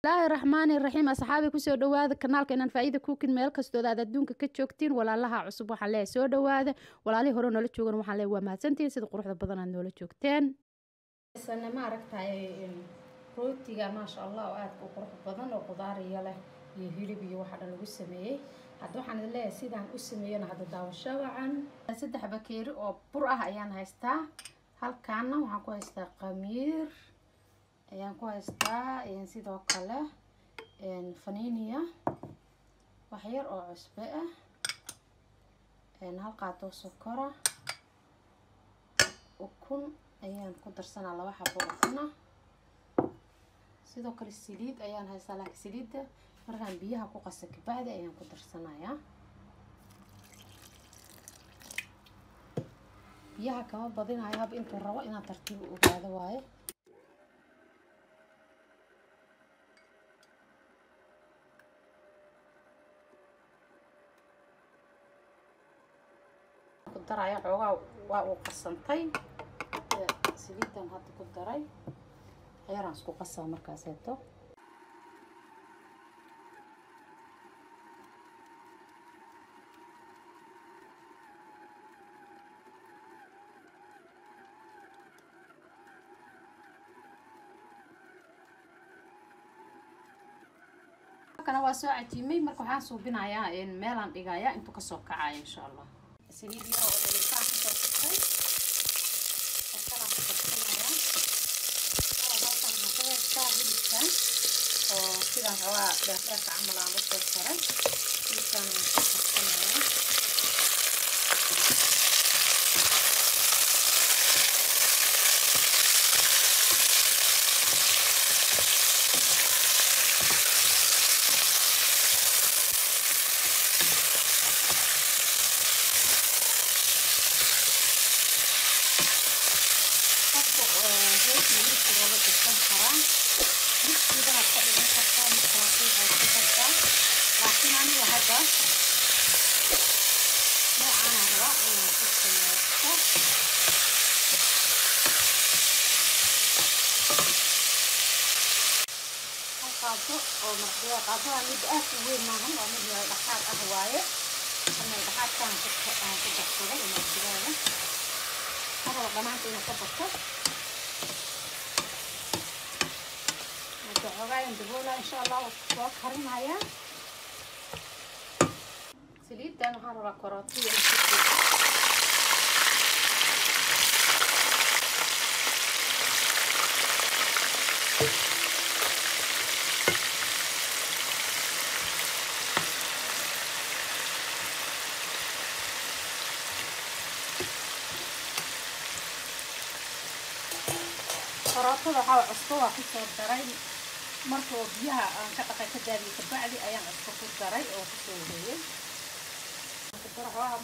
Bismillaahi raxmaani raxiim. Asxaabi, kusoo dhawaada kanaalka Inaan Faa'iida Cooking. Meel kastooda aad adduunka ka joogtiin, walaalaha cusub waxaan leeyahay soo dhawaada, walaalihii hore noola joogan waxaan leeyahay waa mahadsantihiin sida quruxda badan aad noola joogteen. Sana ma aragtay rootiga, maasha Allah, oo aad u qurux badan oo qudaar iyo leh iyo hilib iyo waxa dhan lagu sameeyey. Hadda waxaan idin leeyahay sidaan u sameeyana hadda daawasho wacan. 3 bakeeri oo bur ah ayaan haystaa. Halkaana waxaan ku haystaa qamiir ayaan ku haystaa, sidoo kale faniiniya, wax yar oo cusbe ah, 1 qaado sokora, ukun ayaan ku darsanaa, 2 xabo ukuna. Sidoo kale saliid ayaan haystaa, laakiin saliidda markaan biyaha ku qasa kabacdi ayaan ku darsanayaa. Biyaha kama badinayo, hab intuu rabo inaan tartiib u ogaado waaye. Ku daraya xoogaa, waa uu qasantay. Saliidan hadda ku daray, yaraan isku qasaa markaaseeto. Kana waa soo cajiimay. Marka waxaan suubinayaa meelaan dhigayaa intuu kasoo kacayo, insha Allah. Saliid yar oo dhalitaan kasoo shubtay, basalaan ku darsanayaa. Halkan waxaan ku haystaa hilibkan oo sidaan xoogaa dheerdheerka camal aan usoo jaray. Hilibkan waan ku darsanayaa. Qofka rooti hilibku rabo darsan karaa, mid shiidanaad ka dhigan kartaa, mid kala sii haysan kartaa, laakiin aniga hadda noocaana rabaa inaan ku sameysto. 1 qaado oo maraqdigaag, qaadada mid aad u weyn maahan, waa mid meel dhexaad ah waaye. Meel dhexaadkaan aan ku darsaday maraqdigaaga, ma rabo dhamaanta inuu ka bato. Marka xoogaa daboola, insha Allah soo karinaya. Saliidan waxaan rabaa karootiga in ku karootada. Waxaa cusbo waa kusoo daray markuu biyaha aan ka dhaqay, ka daadiyay kabacdi ayaan cusbo ku daray oo kusoo wareeyay.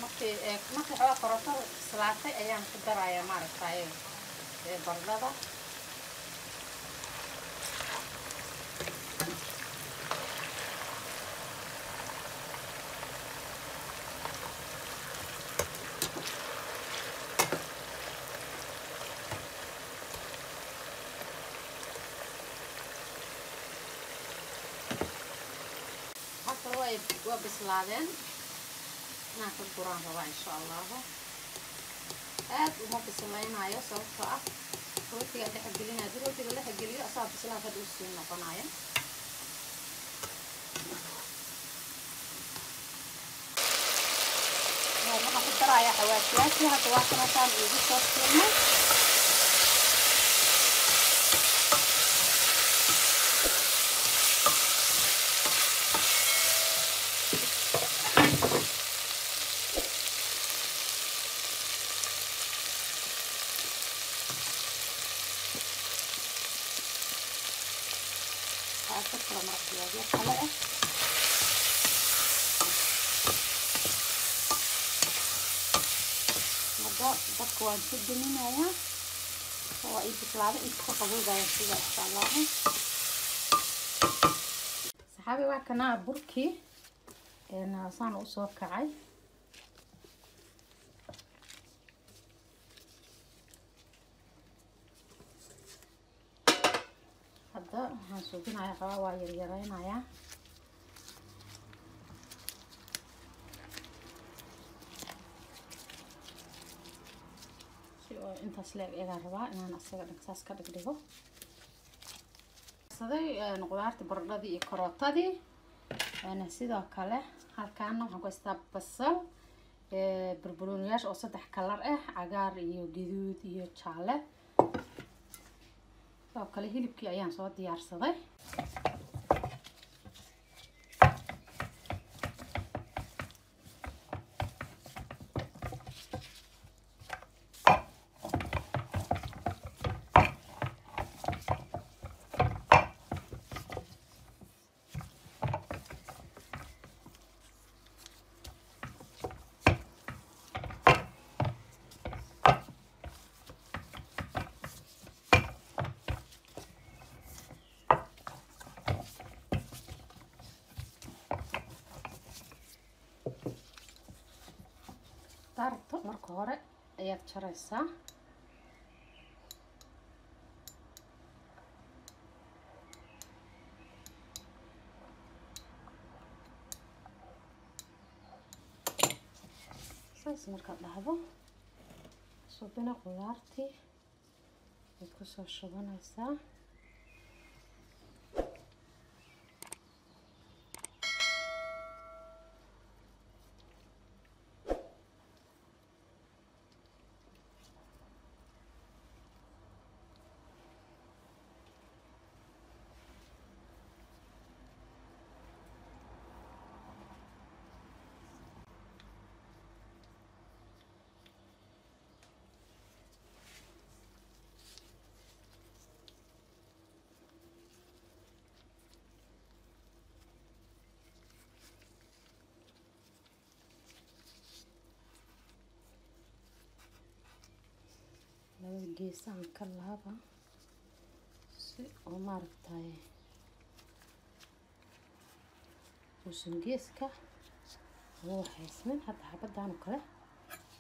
Markii xoogaa karootada bislaatay ayaan ku darayaa, maaragtay, baradhada. Hata waa bislaadeen, inaan ka guraan rabaa, insha Allahu. Aad uma bislaynayo sababtoo ah rootiga dhex gelinaya. Haddii rootiga dhex geliyo, asaa bislaad hadda usii noqonaya. Waxaan ku darayaa xawaashiyaashii. Hadda waa kanasaan iigu soo siinay. Qaado kale maraq digaagyo kale ah. Hadda dabka waan ka daminayaa, waa ii bislaaday, inta ka qaboobaya sida, insha Allahu. Saxaabi, waa kanaa burkii saan usoo kacay. Hadda waxaan suubinaya xoogaa waa yaryareynayaa. Si oo intaas leeg eegaan rabaa inaan asaga dhan saas ka dhigdhigo. Saday qudaartii baradhadii iyo karootadii. Sidoo kale halkaana waxaan ku haystaa basal, barbarooniyaasha oo 3 kalar ah, cagaar iyo gaduud iyo jaalle. Sidoo kale hilibkii ayaan soo diyaarsaday. Darto marka hore ayaad jaraysaa. Saas markaad dhahdo subina qudaartii ayaad kusoo shubanaysaa. Labada geesahan ka laaba si oo maaragtay uusan geeska ugu waxaysmin. Hadda xabaddan oo kale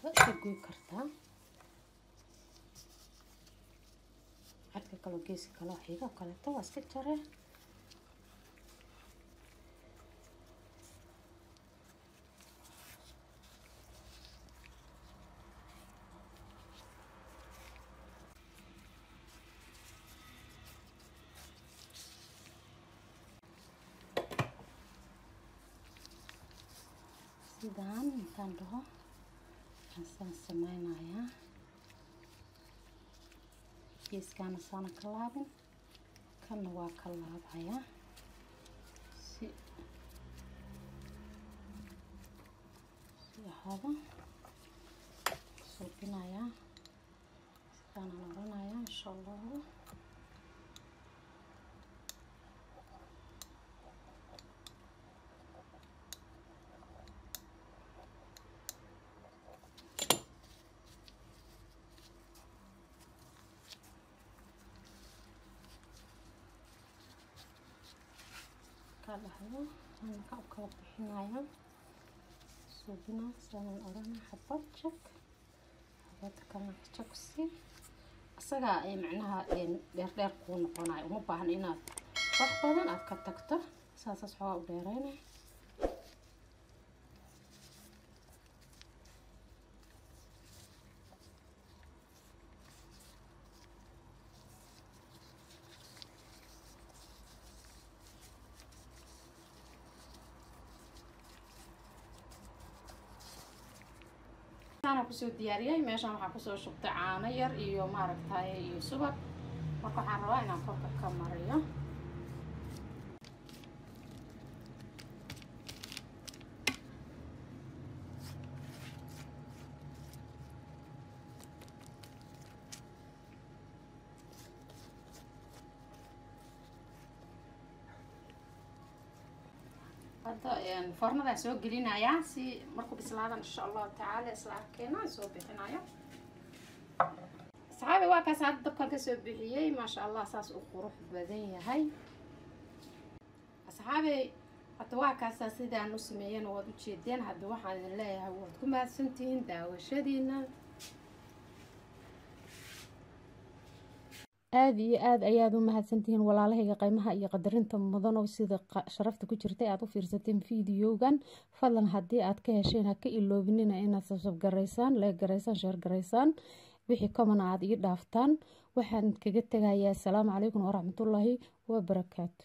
waa iska goy kartaa. Cadka kaloo geeska kaloo xiga oo kaleeto waa iska jaree. Sidaan intaan dhaho waxaan sameynayaa geeskaana saana ka laabin, kanna waa ka laabayaa si ahaado suubinayaa. Sidaanaan oranayaa insha allahu. Dhahdo aan ka kala bixinaya suubina saanan orana xabad jag, xabad kalena jag si asaga ay macnaha dheer dheer kuu noqonayo. Uma baahna inaad wax badan aad ka tagto, saasaas xoogaa u dheereynay. Ana kusoo diyaariyay meeshan waxaa kusoo shubtay caano yar iyo maaragtay iyo subag. Marka waxaan rabaa inaan korka ka mariyo. Hadda foornadaan soo gelinayaa si markuu bislaadan insha allahu tacaala isla arkeena soo bixinaya. Saxaabi waa kaas hadda dabkan kasoo bixiyey, maasha allah saas u qurux badan yahay. Asxaabi hadda waa kaasaa sidaan u sameeyana waad u jeedeen. Hadda waxaan idin leeyahay waad ku mahadsantihiin daawashadiina. Aada iyo aada ayaad u mahadsantihiin walaalahayga qiimaha iyo qadarinta mudanow, sida sharafta ku jirtay aada u fiirsateen videogan. Fadlan haddii aad ka hesheen, ha ka iloobinina inaad subscribe garaysaan, like garaysaan, share garaysaan, wixii comment aad ii dhaaftaan. Waxaan kaga tegayaa asalaamu calaykum waraxmatullaahi wabarakaatu.